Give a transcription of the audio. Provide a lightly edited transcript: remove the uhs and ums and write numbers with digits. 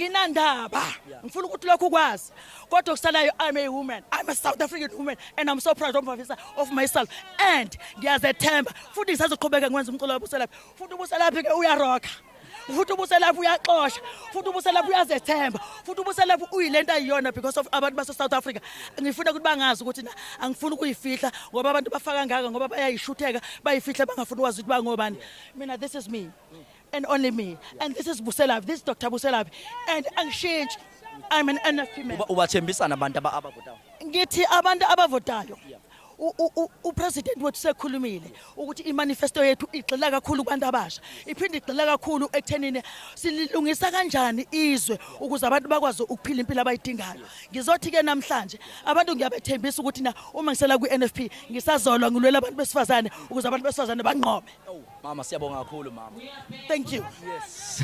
Nginandaba, ngifuna ukuthi lokhu ukwazi, kodwa okusalayo, I'm a woman, I'm a South African woman and I'm so proud of myself and ngiyazethemba futhi ngisazoqhubeka ngikwenza umculo waBuselaphi. Futhi uBuselaphi ke uyaroka, futhi uBuselaphi uyaxosha, futhi uBuselaphi uyazethemba, futhi uBuselaphi uyilento ayiyona because of abantu base South Africa. Ngifuna ukuthi bangazi ukuthi na angifuni ukuyifihla ngoba abantu bafaka ngaka ngoba bayayishutheka, bayifihla, bangafuni ukwazi ukuthi bangobani. Mina, this is me and only me and this is Buselaphi, this is Dr Buselaphi and angishintshi. I'm an NFP member. Ubathembisana abantu abavotayo? Ngithi abantu abavotayo, upresident wethu sekhulumile ukuthi imanifesto yethu igxila kakhulu kubantu abasha, iphinde igxila kakhulu ekuthenini sililungisa kanjani izwe ukuze abantu bakwazi ukuphila impilo abayidingayo. Ngizothi ke namhlanje abantu ngiyabethembisa ukuthi na uma ngisela kwi-NFP ngisazolwa, ngilwela abantu besifazane ukuze abantu besifazane banqobe. Mama, siyabonga kakhulu, mama. Thank you. Yes.